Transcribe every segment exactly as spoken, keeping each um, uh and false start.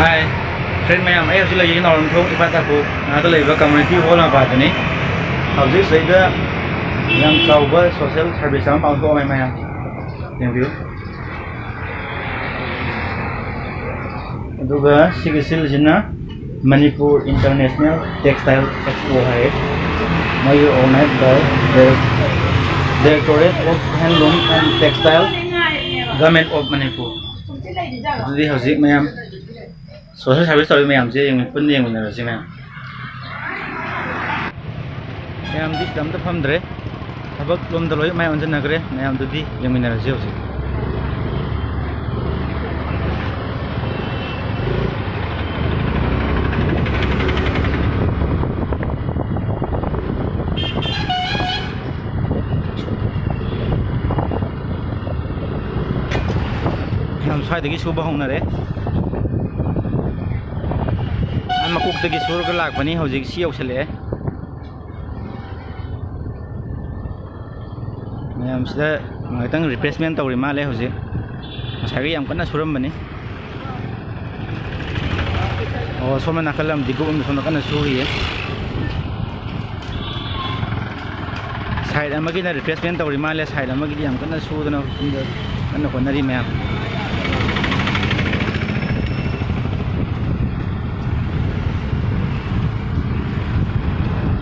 ꯍꯥꯏ, friend ꯃꯌꯥꯝ, ꯑꯩ ꯍꯧꯖꯤꯛ ꯂꯩꯔꯤꯁꯦ ꯅꯥꯎꯔꯦꯝꯊꯣꯡ ꯏꯝꯐꯥꯜ ꯇꯥꯡꯈꯨꯜ ꯃꯅꯥꯛꯇ ꯂꯩꯕ ꯀꯝꯃ꯭ꯌꯨꯅꯤꯇꯤ ꯍꯣꯜ ꯃꯄꯥꯗꯅꯤ꯫ ꯍꯧꯖꯤꯛ ꯁꯤꯗꯩꯗ ꯌꯥꯝ ꯆꯥꯎꯕ ꯁꯣꯁꯦꯜ ꯁꯥꯔꯚꯤꯁ ꯑꯃ ꯄꯥꯡꯊꯣꯛꯑꯝꯃꯦ ꯃꯌꯥꯝ꯫ ꯌꯦꯡꯕꯤꯌꯨ꯫ ꯑꯗꯨꯒ ꯁꯤꯒꯤ ꯁꯤꯜꯁꯤꯅ ꯃꯅꯤꯄꯨꯔ ꯏꯟꯇꯔꯅꯦꯁꯅꯦꯜ ꯇꯦꯛꯁꯇꯥꯏꯜ ꯑꯦꯛꯁꯄꯣ ꯍꯥꯏꯌꯦ꯫ ꯃꯣꯏꯒꯤ organized by the Directorate of Handloom and Textile, Government of Manipur꯫ ꯑꯗꯨꯗꯤ ꯍꯧꯖꯤꯛ ꯃꯌꯥꯝ ꯁꯣꯁꯦꯜ ꯁꯥꯔꯚꯤꯁ ꯇꯧꯔꯤ ꯃꯌꯥꯝꯁꯦ ꯌꯦꯡꯃꯤ-, ꯄꯨꯟꯅ ꯌꯦꯡꯃꯤꯟꯅꯔꯁꯤ ꯃꯌꯥꯝ꯫ ꯃꯌꯥꯝꯗꯤ ꯁꯤꯗ ꯑꯝꯇ ꯐꯝꯗ꯭ꯔꯦ, ꯊꯕꯛ ꯂꯣꯝꯗ ꯂꯣꯏ ꯃꯥꯏ ꯑꯣꯟꯁꯤꯟꯅꯈ꯭ꯔꯦ꯫ ꯃꯌꯥꯝꯗꯨꯗꯤ ꯌꯦꯡꯃꯤꯟꯅꯔꯁꯤ ꯍꯧꯖꯤꯛ꯫ ꯌꯥꯝ ꯁ꯭ꯋꯥꯏꯗꯒꯤ ꯁꯨꯕ ꯍꯧꯅꯔꯦ꯫ ꯑꯥ ꯃꯀꯣꯛꯇꯒꯤ ꯁꯨꯔꯒ ꯂꯥꯛꯄꯅꯤ, ꯍꯧꯖꯤꯛ ꯁꯤ ꯌꯧꯁꯜꯂꯛꯑꯦ꯫ ꯃꯌꯥꯝꯁꯤꯗ ꯉꯥꯏꯍꯥꯛꯇꯪ ꯔꯤꯐ꯭ꯔꯦꯁꯃꯦꯟ ꯇꯧꯔꯤ ꯃꯥꯜꯂꯦ ꯍꯧꯖꯤꯛ꯫ ꯉꯁꯥꯏꯒ ꯌꯥꯝ ꯀꯟꯅ ꯁꯨꯔꯝꯕꯅꯤ꯫ ꯑꯣ, ꯁꯣꯝ ꯅꯥꯀꯜ ꯑꯃꯗꯤ ꯒ꯭ꯔꯨꯞ ꯑꯃꯗ ꯁꯣꯝ ꯅꯥꯀꯟꯅ ꯁꯨꯔꯤꯌꯦ꯫ ꯁꯥꯏꯠ ꯑꯃꯒꯤꯅ ꯔꯤꯐ꯭ꯔꯦꯁꯃꯦꯟ ꯇꯧꯔꯤ ꯃꯥꯜꯂꯦ, ꯁꯥꯏꯠ ꯑꯃꯒꯤꯗꯤ ꯌꯥꯝ ꯀꯟꯅ ꯁꯨꯗꯅ ꯁꯣꯝꯗ ꯀꯟꯅ ꯍꯣꯠꯅꯔꯤ ꯃꯌꯥꯝ꯫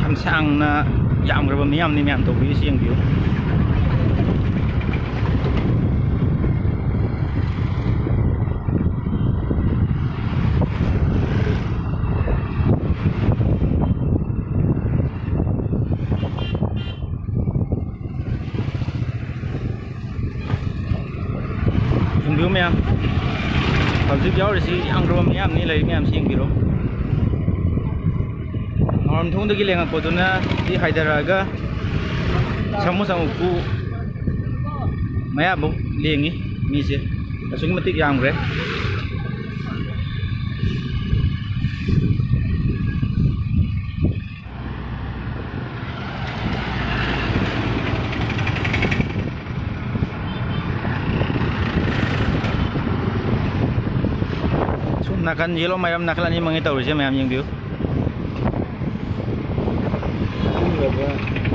ꯌꯥꯝ ꯁꯥꯡꯅ ꯌꯥꯝꯈ꯭ꯔꯕ ꯃꯤꯌꯥꯝꯅꯤ ꯃꯌꯥꯝ ꯇꯧꯕꯤꯔꯤꯁꯤ ꯌꯦꯡꯕꯤꯌꯨ꯫ ꯌꯦꯡꯕꯤꯌꯨ ꯃꯌꯥꯝ, ꯍꯧꯖꯤꯛ ꯌꯥꯎꯔꯤꯁꯤ ꯌꯥꯝꯈ꯭ꯔꯕ ꯃꯌꯥꯝꯅꯤ, ꯂꯩꯔꯤ ꯃꯌꯥꯝꯁꯤ ꯌꯦꯡꯕꯤꯔꯣ꯫ ꯅꯥꯎꯔꯦꯝꯊꯣꯡꯗꯒꯤ ꯂꯦꯡꯉꯛꯄꯗꯨꯅ ꯁꯤ ꯍꯥꯏꯊꯔꯛꯑꯒ ꯁꯥꯃꯨ ꯁꯥꯃꯨꯄꯨ ꯃꯌꯥꯕꯨꯛ ꯂꯦꯡꯉꯤ ꯃꯤꯁꯦ, ꯑꯁꯨꯛꯀꯤ ꯃꯇꯤꯛ ꯌꯥꯝꯈ꯭ꯔꯦ꯫ ꯁꯣꯝ ꯅꯥꯀꯟ ꯌꯦꯠꯂꯣꯝ ꯃꯥꯏꯔꯝ ꯅꯥꯀꯜ ꯑꯅꯤꯃꯛꯅꯤ ꯇꯧꯔꯤꯁꯦ, ꯃꯌꯥꯝ ꯌꯦꯡꯕꯤꯌꯨ꯫ ꯑꯗꯨꯒꯨꯝꯂꯕ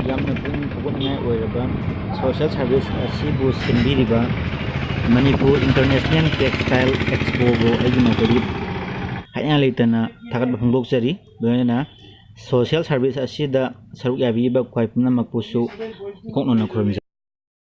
ꯌꯥꯝꯅ ꯄꯨꯛꯅꯤꯡ ꯊꯧꯒꯠꯅꯤꯡꯉꯥꯏ ꯑꯣꯏꯔꯕ social service ꯑꯁꯤꯕꯨ ꯁꯤꯟꯕꯤꯔꯤꯕ Manipur International Textile Expoꯕꯨ ꯑꯩꯒꯤ ꯃꯥꯏꯀꯩꯗꯒꯤ ꯍꯥꯏꯅꯤꯡꯉꯥꯏ ꯂꯩꯇꯅ ꯊꯥꯒꯠꯄ ꯐꯣꯡꯗꯣꯛꯆꯔꯤ꯫ ꯂꯣꯏꯅꯅ social service ꯑꯁꯤꯗ ꯁꯔꯨꯛ ꯌꯥꯕꯤꯔꯤꯕ ꯈ꯭ꯋꯥꯏ ꯄꯨꯝꯅꯃꯛꯄꯨꯁꯨ ꯏꯀꯣꯛꯅꯅ ꯈꯨꯔꯨꯝꯖꯔꯤ꯫